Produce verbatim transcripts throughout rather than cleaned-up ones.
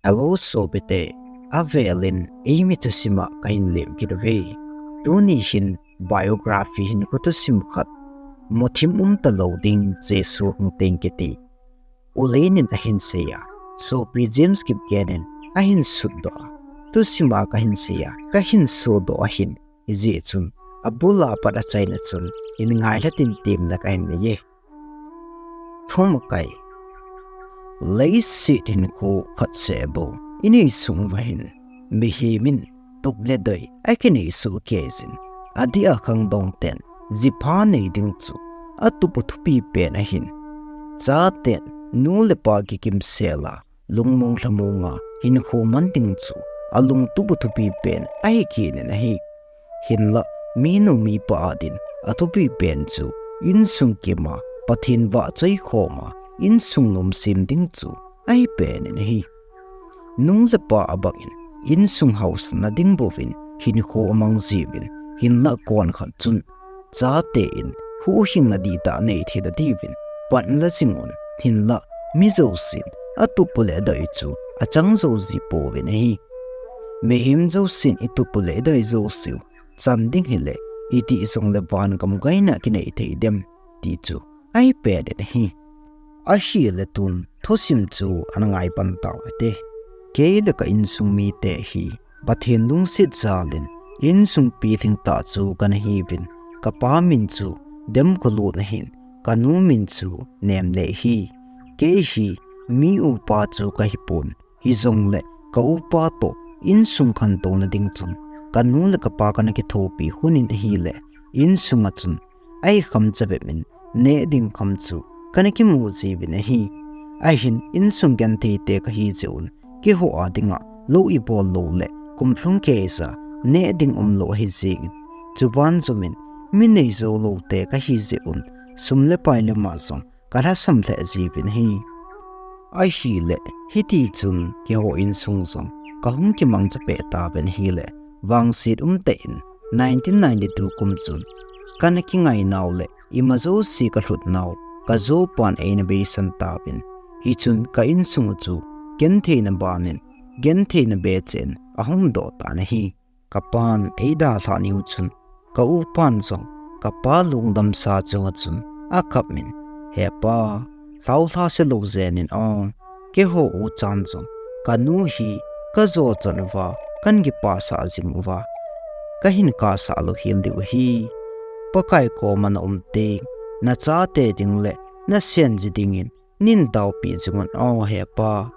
Hello sopite, avelin eimi thusima kahin lem kit uve. Tuni hin biography hinkho thusim khat, muthim umta lou ding Jesu hung teng kiti. U Lenin ahin seiya, sopi James Kipgen in ahin sutdoh a, thusima kahin seiya, kahin sodoh ahin, hijeh chun abul a pat achaina chun hin ngailha tin temna kahin nei e. Thumakai. Leiset hinkho khat seh bou inei sung uva hin, mihem in tup le doi akinei soh kei jin, adeh a khangdong ten jipha nei ding chu atup u thupi pen ahin. Chaten nu le pa kikim sel a, lungmong lhamong a hinkho man ding chu alungtup u thupi pen ahi kit in ahi. Hinlah minu mipa a din athupi pen chu insung kim a, Pathen vahchoi khom a, insung nom sem ding chu ahi pen in ahi. Nu le pa abang in insung hausatna ding bouvin hinkho amang jiuvin, hinlah kon khat chun chate in huhhingna dihtah nei theina diuvin pan la jing un, hinlah mi jousen atup u le adoi chu achang jou ji pouvin ahi. Mihem jousen itup u le idoi jouseu chan ding hile, itih jongle van gam gaina kinei thei dem ti chu ahi pen in ahi. Ahile tun thusim chu ana ngai pan tau hite. Kei le ka insung mite hi Pathen lungset jalin insung pilhing tah chu kana hiuvin, kapa min chu Demkholut ahin, kanu min chu Nemlei ahi. Kei hi mi upa chu kahipon, hijongle ka upa toh insung khantouna ding chun kanu le kapa kana kithopi hun in ahile, insung a chun ahi kham chavep in neh ding kham chu kana kimu jiuvin ahi. Ahin insung genthei te kahi jeh un, keiho a dinga lou ibol lou le kumlhung keija neh ding umlou ahi jengin, chuban jom in mi nei jou lou te kahi jeh un, sum le pai lama jong kalhasam lheh jiuvin ahi. Ahile hiti chun keiho insung jong kahung kimang chapeh tauvin ahile, vangset umtah in nineteen ninety-two kum chun kana kingainau le ima jouse kalhutnau kajopan eina beisan tauvin, hichun ka insung u chu gentheina ban in gentheina becheh in ahungdoh tan ahi. Kapan eidalhah niu chun ka upan jong kapa lungdamsa chunga chun akap in, He pa, lhaolha se lou jen in o, keiho uchan jong kanu hi kajo chan uva kan kipasah jing uva, kahin kasah lou hel diu ahi. Pakai koma na um teng, nachate ding le nasen ji dingin nin taopi jing un o he pa.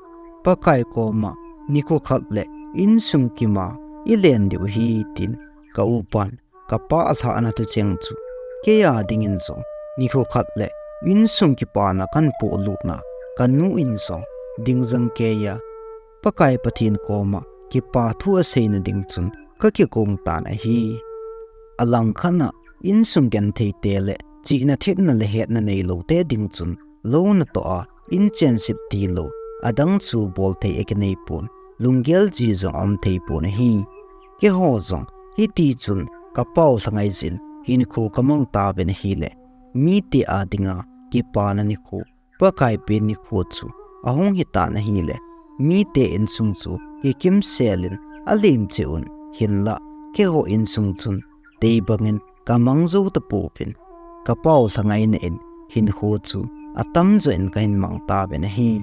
Pakai koma nikho khat le insung kima ilen diu ahi, tin ka upan kapa alhahna thucheng chu keia dingin jong nikho khat le insung kipana kahin pohlutna kanu in jong dingjang keija Pakai Pathen koma kipa thu aseina ding chun kakigong tan ahi. Alangkhat a insung genthei te le chihna thepna le hetna neilou te ding chun lou natoh a inchen sep tilou adang chu bolthei akinei pon, lunggel ji jong aum thei pon ahi. Keiho jong hiti chun kapao lhangai jin hinkho kamang tauvin ahile, mite a dinga kipana nikho, Pakai pen nikho chu ahung hitan ahile, mite insung chu kikimsel in alem cheh un, hinlah keiho insung chun tei bangin kamang jou tapouvin, kapao lhangaina in hinkho chu atamjo in kahin mang tauvin ahi.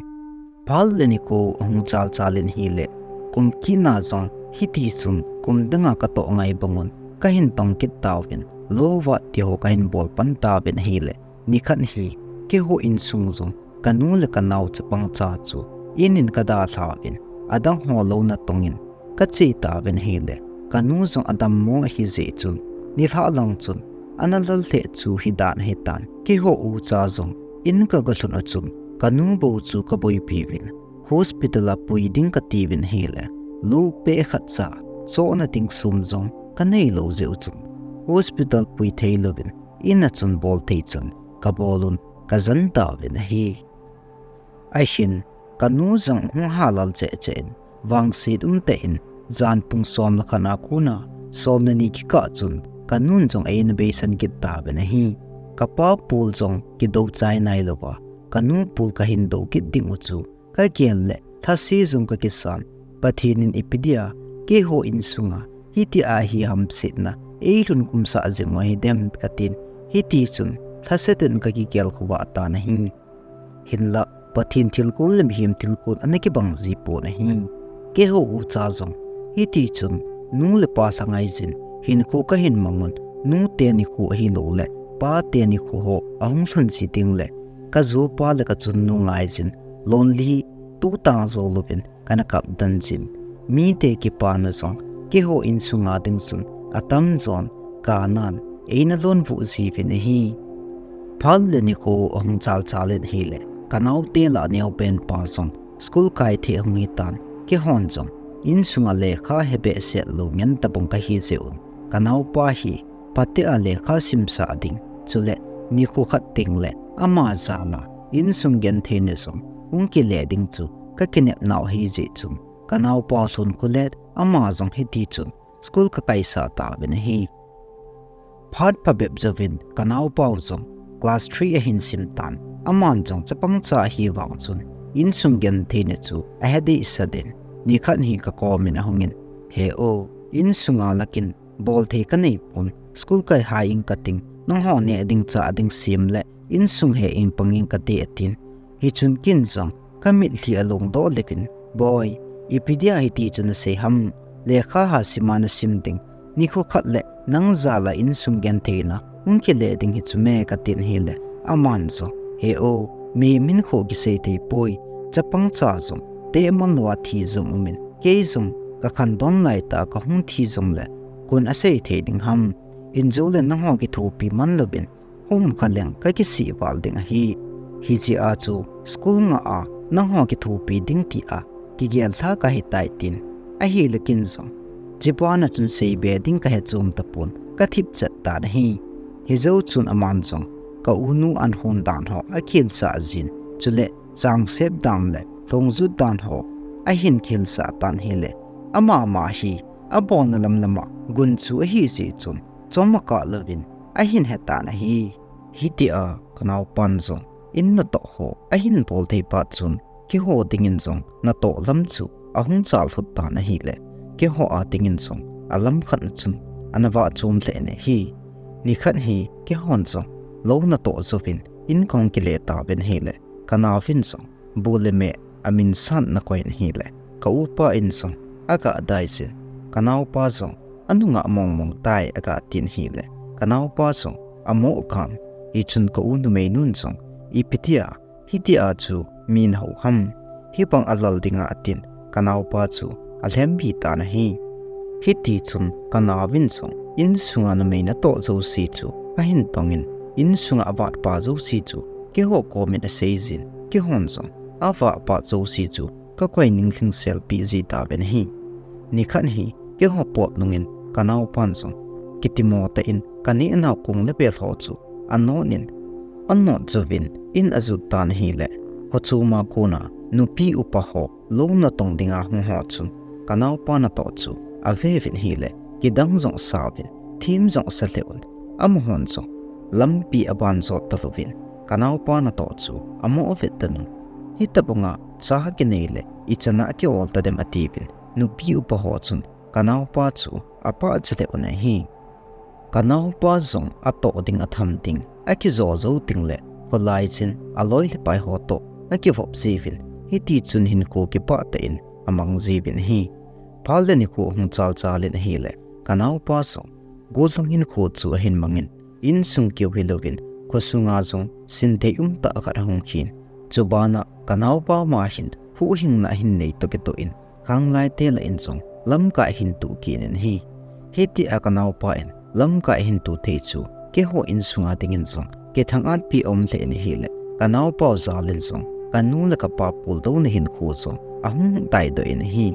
Phat le nikho ahung chalchal in ahile, kum kitna jong hiti chun kum danga katoh ngai bangun kahin tong kit tauvin, lou vat tiho kahin bol pan tauvin ahile, nikhat hi keiho insung jong kanu le kanao chapang cha chu in in kadalhauvin, adang ho lou natong in kache tauvin ahile, kanu jong adammo ahi jeh chun nilhah lang chun ana lal lheh chu hidan ahitan. Keiho ucha jong in kagalhun u chun kanu bou chu kaboipiuvin, hospital a pui ding katiuvin ahile, lupeh khatcha chohna ding sum jong kaneilou jeh u chun hospital pui theilouvin in a chun bol thei chan kabol un kajan tauvin ahi. Ahin kanu jong hung halal cheh cheh in, vangset umtah in jan pung som le khat a kona som le ni kikah chun kanun jong eina beisan kit tauvin ahi. Kapa pol jong kidou chai nailouva, kanu pol kahin dou kit ding u chu kagel le Thase jong kakisan, Pathen in ipi dia keiho insunga hitia hi hamsetna eilhun kumsah jing u ahidem katin, hiti chun lhasetin kakigel khovah tan ahi. Hinlah Pathen thilgon le mihem thilgon ana kibang jipon ahi. Keiho ucha jong hiti chun nu le pa lhangaijin hinkho kahin mangun, nute nikho ahilouleh pate nikho ho ahung lhun ji ding le kajopa le kachunnu ngaijin lonely tutang jou louvin kana kapdan jin. Mite kipana jong keiho insunga ding chun atamjon kanan eina lonvuh jiuvin ahi. Phat le nikho ahung chalchal in ahile, kanaote lah neopen pa jong school kai thei ahung hitan, keihon jong insunga lekha hebehseh lou ngen tabang kahi jeh un, kanaopa hi phatea lekha simsah ding chule nikho khat tengle ama jal a insung gentheina jong hung kile ding chu kakinepnau ahijeh chun, kanaopau lhun kholet ama jong hiti chun school kakaisah tauvin ahi. Phat phabep jouvin kanaopau jong class three ahin simtan, aman jong chapangcha ahivang chun insung gentheina chu ahedehset in, nikhat hi kakomin ahungin, He o, insunga lakin bolthei kaneipon, school kaihai ing kating, nangho neh ding chah ding sem le insung he ing pang ing kate, atin. Hichun ken jong kamitlhi alongdoh leuvin, Boi, ipi dia hiti chu nasei ham? Lekha ha sima nasim ding, nikho khat le nang jal a insung gentheina hung kile ding hichu me, katin ahile, aman jong, He o, mihem hinkho kisei theipoi, chapangcha jong tehman louva thi jong umin, kei jong kakhandon laitah a kahung thi jongle koin asei thei ding ham? Injou le nangho kithopi man louvin hom kha leng kakisih val ding ahi. Hijeh a chu school ngah a nangho kithopi ding tia kigel lha kahitai, tin. Ahile ken jong chubana chun seibe ding kahe chom tapon, kathipchet tan ahi. Hijou chun aman jong ka-unu an hon dan ho akhelsah jin, chule changsep dan le lhongjut dan ho ahin khelsah tan ahile, amama hi abolna lamlama gunchu ahijeh chun chom akah louvin ahin hetan ahi. Hitia kanaopan jong in natoh ho ahin bol thei phat chun, keiho dingin jong natoh lam chu ahung chalhut tan ahile, keiho a dingin jong alam khatna chun ana vahchom lheh in ahi. Nikhat hi keihon jong lou natoh jouvin in kahung kile tauvin ahile, kanaovin jong bu le meh aminsan nakoi in ahile, ka-upa in jong agah daijin, Kanaopa jong anungah mongmong tai, agatin ahile, kanaopa jong amoh kan. Hichun ka-u numeinun jong, Ipi tia hitia chu mi nahou ham? Hibang alal dinga, atin, kanaopa chu alhembi tan ahi. Hitichun kanaovin jong insunga numei natoh jouse chu ahin tongin, insunga avatpa jouse chu keiho komin aseijin, keihon jong avatpa jouse chu kakoi ninglhingselpeh ji tauvin ahi. Nikhat hi keiho pot nungin kanaopan jong kitimo tah in kanehnau kong le bel ho chu anot in, anot jouvin in ajot tan ahile, khochoma kona nupi upa ho lou natong dinga hung ho chun kanaopa natoh chu aveuvin ahile, kidang jong asauvin, them jong asa lheh un, amahon jong lampi aban jot talouvin, kanaopa natoh chu amoh vet tan un, Hitobanga cha kinei le ichan a ki-ol tadem, atiuvin, nupi upa ho chun kanaopa chu apahcha lheh un ahi. Kanaopa jong atoh ding atham ding akijo jou tengle, kholai chin aloi le pai ho toh akivop jiuvin, hitichun hinkho kipah tah in amang jiuvin ahi. Phat le nikho ahung chalchal in ahile, kanaopa jong gollhang hinkho chu ahin mangin, insung keu hilouvin khosunga jong sinthei umtah khat ahung khin. Chubana kanaopa ma hin huhhingna ahin nei toh kitoh in, khanglaite lah in jong lamkai ahin tuh kit in ahi. Hitia kanaopa in lamkai ahin tuh thei chu keiho insunga dingin jong kithang-atpi aum lheh in ahile, kanaopau jal in jong kanu le kapa puldouna hinkho jong ahung taidoh in ahi.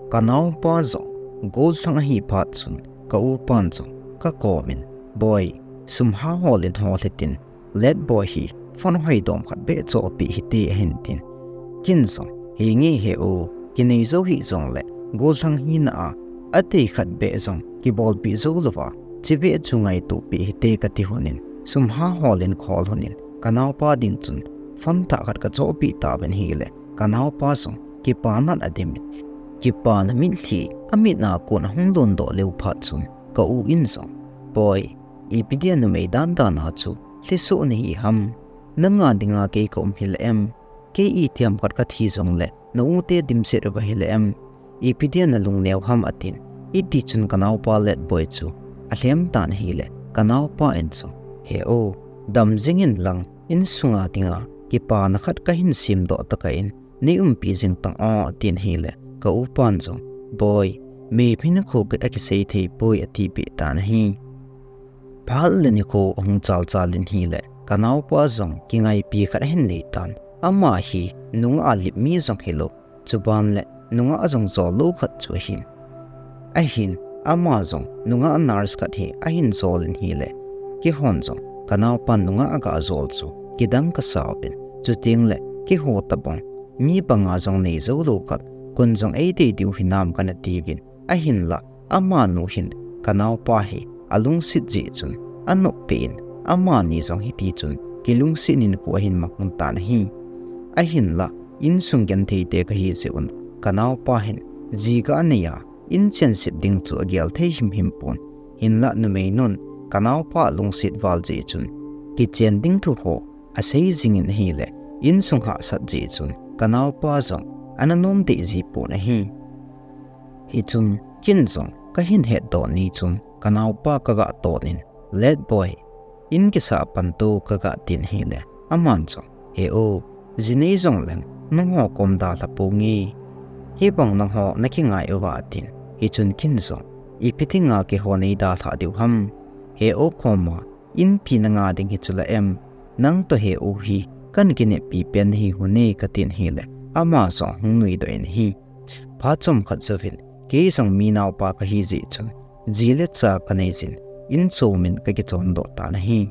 Kanaopa jong gollhang ahi phat chun ka-upan jong kakomin, Boi, sum hahol in hol hitin, Letboi hi phone hoidom khat beh chohpeh hite, ahin tin. Ken jong, Henge he u, kinei jou hih jongle gollhang hina a adei khat beh jong kibolpeh jou louva, chibeh chu ngaitohpeh hite, kati lhonin, sum hahol in khol lhonin, kanaopa ding chun phone thah khat kachohpeh tauvin ahile, kanaopa jong kipanan adim in, kipana mitlhi amit a kon ahung londoh leu phat chun ka u in jong, "Boi, ipi dia numei dandan a chu lhisoh nahi ham? Nanga dinga kei ka um hile em? Kei itiham khat kathi jongle na u te dimset uva hile em? Ipi dia nalung neo ham?" atin. Hiti chun kanaopa Letboi chu alhem tan ahile, kanaopa in jong, "He u, dam jing in lang, insunga dinga kipana khat kahin semdoh tokah in, nei umpi jing tan o," atin ahile, ka upan jong, "Boi, mi phin khu akisei thei poi," atipeh tan ahi. Phat le nikho ahung chalchal in ahile, kanaopa jong kingaipi khat ahin nei tan. Ama hi nungah a lip mi jong hilou, chuban le nungah jong jol lou khat chu ahin. Ahin, ama jong nungah nurse khat hi ahin jol in ahile, keihon jong kanaopan nungah aga jol chu kidang kasauvin, chuteng le keiho tabang mi banga jong nei jou lou khat, kon jong eidei diu hinam kana tiuvin, ahinlah amanu hin kanaopa hi alungset jeh chun, anop peh in, amani jong hiti chun kilungset in khu ahin mang lhon tan ahi. Ahinlah, insung genthei te kahi jeh un, kanaopa hin ji ga anei a, in chensep ding chu agel thei himhim pon. Hinlah numeinun kanaopa alungset val jeh chun, kichen ding thu ho asei jing in ahile, insung hahsat jeh chun, kanaopa jong ana nom deh ji pon ahi. Hichun, ken jong kahin hetdoh ni chun, kanaopa kaga ton in, "Letboi, in kisa pan to," kaga tin ahile, aman jong, "He u, ji nei jongleng, nangho kom dalha ponge. Hibang nangho nakingai uva," atin. Hichun ken jong, "Ipi dinga keiho nei dalha diu ham? He u koma, inpi nanga ding hi chu la em? Nang toh he u hi kana kineppi pen nahi hon e," katin ahile, ama jong ahung nuidoh in ahi. Phat chomkhat jouvin, kei jong mi naopa kahi jeh chun, ji le cha kanei jin, in chom in kakichon doh tan ahi.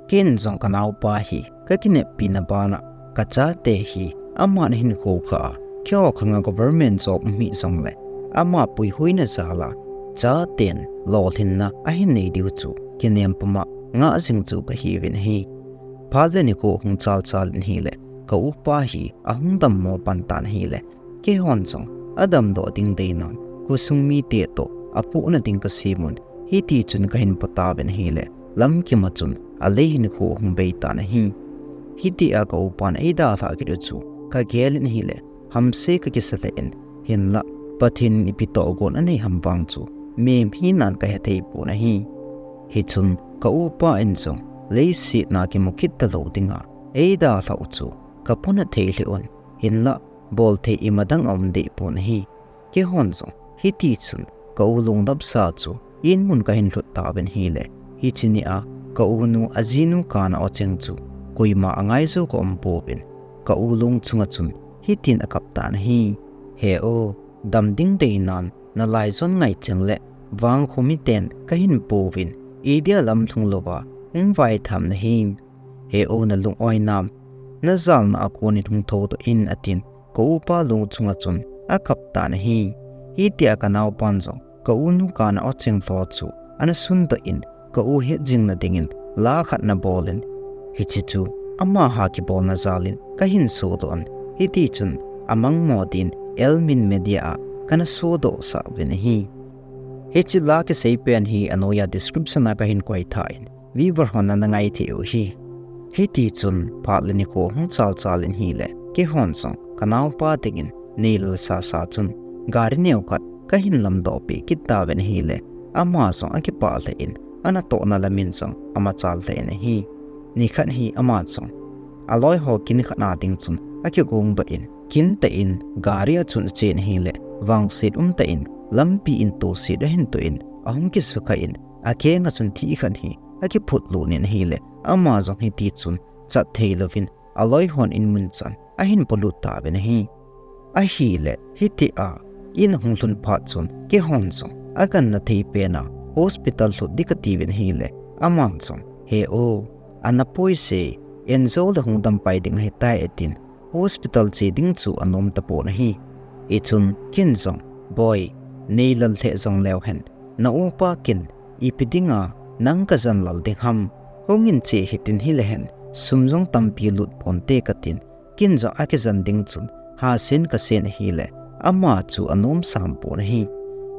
Ken jong kanaopa hi kakineppi na bana, kachate hi aman ahin khoukhah a, keiho khanga government job um hih jongle, ama puihuina jal a chaten lolhinna ahin nei diu chu kinem puma ngah jing chu kahiuvin ahi. Phat le nikho ahung chalchal in ahile, ka upa hi ahung dammo pan tan ahile, keihon jong adamdoh ding deinan, khosung mite toh apohna ding kasem un, hiti chun kahin po tauvin ahile, lamkim a chun alei hinkho ahung bei tan ahi. Hitia ka upan eidalhah kit u chu kagel in ahile, hamse kakisa lheh in, hinlah Pathen in ipi tohgon anei ham vang chu mem hinan kahethei pon ahi. Hichun ka upa in jong leiset a kimu kit talou dinga eidalhah u chu kapuna thei lheh un, hinlah bolthei imadang aum deh pon ahi. Keihon jong hiti chun ka u lungdamsa chu inmun kahin lhut tauvin ahile, hiche nia ka unu ajinu kana o cheng chu koima angaijou kaum pouvin, ka u lung chunga chun hitin akap tan ahi. He u, dam ding deinan nalaijon ngai cheng le vangkho miten kahin pouvin, idia lamlhung louva hung vaitham nahim? He u, nalung oi nam? Najalna a konin hung thoudoh in, atin ka upa lung chunga chun akap tan ahi. Hitia ka naopan jong ka unu kana o cheng lho chu ana sundoh in, ka u hetjingna dingin la khat ana bolin, hiche chu amaha kibolna jalin kahin sodoh un, hiti chun amangmo din Elmin Media a kana sodoh sah uvin ahi. Hiche la kisei pen hi anoiya description a kahin koi tha in, viewer hon ana ngai thei u ahi. Hiti chun phat le nikho hung chalchal in ahile, keihon jong ka naopa dingin neilal sasa chun gari neo khat kahin lamdoh peh kit tauvin ahile, ama jong akipah lheh in, anatohna lamin jong amachal lheh in ahi. Nikhat hi ama jong aloi ho kin khat a ding chun akigongdoh in, kintah in gari a chun achen ahile, vangset umtah in lampi in toset ahin toh in, ahung kisukha in, akenga chun thih khat hi akiphutlut in ahile, ama jong hiti chun chat theilouvin aloi hon in mun chan ahin polut tauvin ahi. Ahile, hitia in ahung lhun phat chun keihon jong aganna thei pena hospital lhut ding katiuvin ahile, aman jong, he u, ana poise, injou le hung dampai ding ahitai, atin hospital che ding chu anom tapon ahi. Hichun ken jong, boi, neilal lheh jongleu hen, na upa kin ipi dinga nang kajen lal ding ham? Hungin che hitin hilehen, sum jong tampi lut ponte, katin Ken jong akijen ding chun hasen kasen ahile, ama chu anom sampon ahi.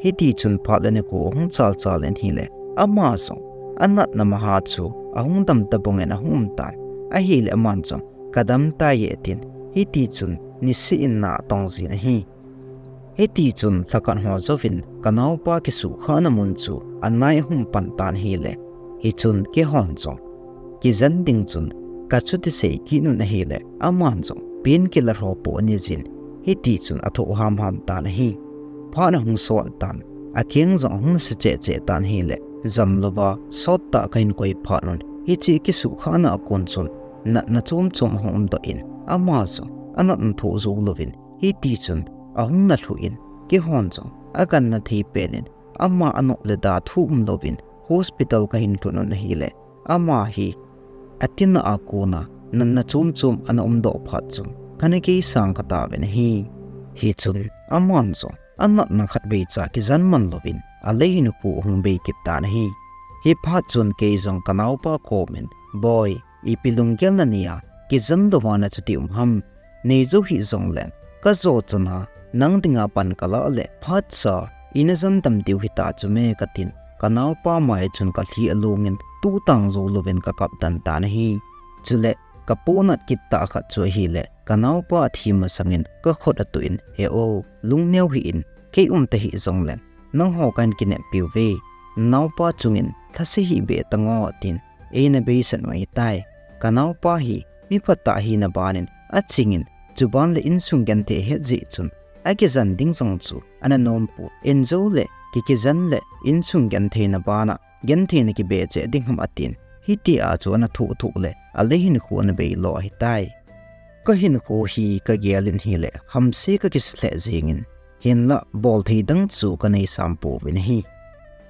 Hitichun phat le nikho ahung chalchal in ahile, ama jong anatna maha chu ahung dam tabang in ahung um tan. Ahile aman jong, kadam tai e atin, hitichun niseh in na atong jin ahi. Hitichun lhakhat ho jouvin kanaopa kisuhkhahna mun chu anai ahung pan tan ahile, hichun keihon jong kijen ding chun kachuti sei kit un ahile, aman jong painkiller ho po anei jin, hitichun athoh hamham tan ahi. Phat ahung sot tan, akeng jong ahung nasa chehcheh tan ahile, jam louva sottah kahin koi phat un, hiche kisuhkhahna a kon chun natna chomchom ahung umdoh in, ama jong anatna thoh jou louvin, hitichun ahung nalhuh in, keihon jong agangna thei pen in, ama anoh le da thu umlouvin hospital kahin lhun un ahile, ama hi atina a kona natna chomchom ana umdoh phat chun kana geisang kha tauvin ahi. Hichun aman jong anatna khatvei cha kijen man louvin alei hinkho ahung bei kit tan ahi. Hiphat chun kei jong kanaopa komin, Boi, ipi lunggel nanei a, kijen louva nachuti um ham? Nei jou hih jongleng, kajo chana nang dinga pan kalah le phatcha ina jen dam diu hita chu me, katin, kanaopa mai chun kalhi alungin tutang jou louvin kakap den tan ahi. Chule kapohnat kit tah khat chu ahile, kanaopa athi masangin kakhut atuh in, He o, lungneo hih in, kei um tahih jongleng nangho kahin kineppiuve. Naopa chungin lhase hih beh tan o, atin, eina beisan u ahitai. Kanaopa hi miphatah ahina banin achingin, chuban le insung genthei ahet jeh chun akijen ding jong chu ana nompon, injou le kikijen le insung gentheina bana gentheina kibeh cheh ding ham, atin, hitia chu ana thoh thoh le alei hinkho ana beilo ahitai. Kahinkho hi kagel in ahile hamse kakisa lheh jengin, hinlah bolthei dang chu kanei sampouvin ahi.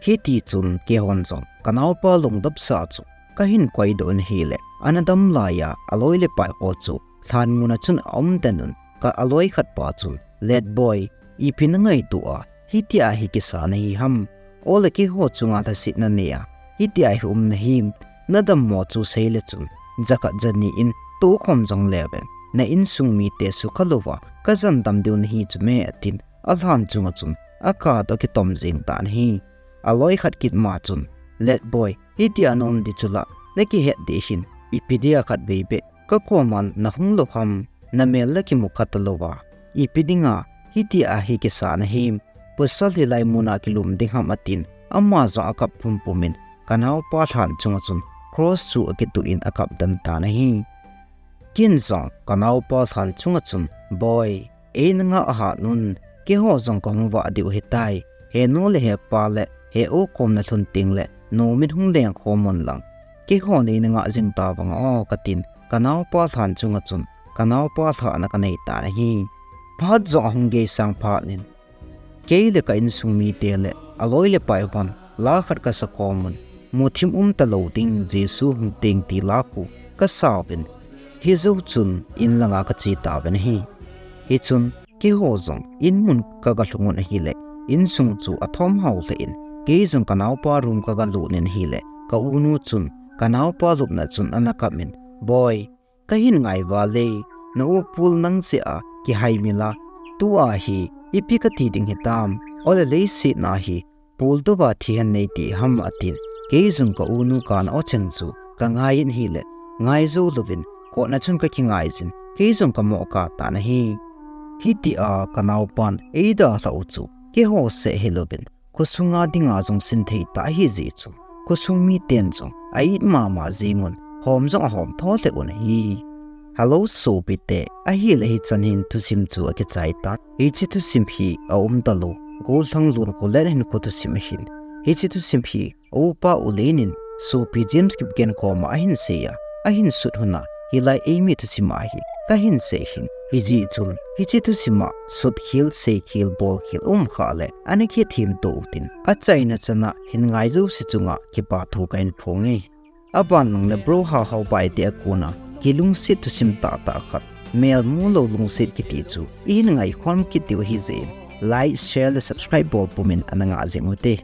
Hitichun keihon jong kanaopa lungdapsa chu kahin koidoh in ahile, ana dam laiya aloi le pai ho chu lhan muna chun aum den un, ka aloi khatpa chun, Let Boi, ipi nangaito a hitia hi kisa nahi ham? Ole, keiho chunga lhasetna nei a hitia hi um nahim? Nadammo chu seile chun, jakhat jani in tohkhom jong leuven, na insung mite sukha louva kajen dam diu nahi chu me, atin, alhan chunga chun akatoh kitom jeng tan ahi. Aloi khat kitma chun, Let Boi, hitia naum di chu la, nakihet dih hih in, ipi dia khatvei beh kakoman nahung lou ham? Namel la kimu kha talouva, ipi dinga hitia hi kisa nahim? Pasal hilai muna kilum ding ham, atin, ama jong akap pumpumin kanaopa lhan chunga chun cross chu akituh in akap den tan ahi. Ken jong kanaopa lhan chunga chun, Boi, eina ngah ahat un, keiho jong kahung vah diu ahitai. He nu le he pa le he u kom nalhun tengle nomin hung lengkhom unlang, keiho neina ngah jing tauvang o, katin, kanaopa lhan chunga chun kanaopa lhahna kanei tan ahi. Phat jong ahung geisang phatnin, kei le ka insung mite le aloi le pai hon la khat kasakhom un, muthim um talou ding Jesu hung teng ti la khu kasauvin, hijou chun in langa kache tauvin ahi. Hichun keiho jong in mun kagalhung un ahile, insung chu athom hao lheh in, kei jong kanaopa room kagalut in ahile, ka unu chun kanaopa lupna chun ana kap in, Boi, kahin ngai vale, na u Pul nang jeh a kihaimil a, tua hi ipi kati ding hitam? Ole, leiset na hi Pul touva thi hen neiti ham, atin, kei jong ka unu kana o cheng chu kangai in ahile, ngai jou louvin kotna chun kakingai jin, kei jong kamoh kah tan ahi. Hitia kanaopan eidalhah u chu keiho seh hilouvin, khosunga dinga jong sin thei tah ahijeh chun, khosung miten jong a-it mama jeng un, hom jong ahom tho lheh un ahi. Hello sopite, ahile hichan hin thusim chu akichai tan. Hiche thusim hi aum talou, gollhang lun kho le hinkho thusim ahin. Hiche thusim hi a upa U Len in sopi James Kipgen koma ahin sei a, ahin sut hon a, hilai eimi thusim a hi kahin sei ahin. Hijeh chun hiche thusim a sutkhel, seikhel, bolkhel umkhah le ana kithemto utin, achaina chan a hin ngai jouse chunga kipathu kahin phonge. Aban lang le Bro Hahao Baite a kona kilungset thusim tahtah khat, Melmu lou lungset kiti chu ihin ngaikhom kit diu ahijeh in, like, share le subscribe bol pumin ana ngah jing ute.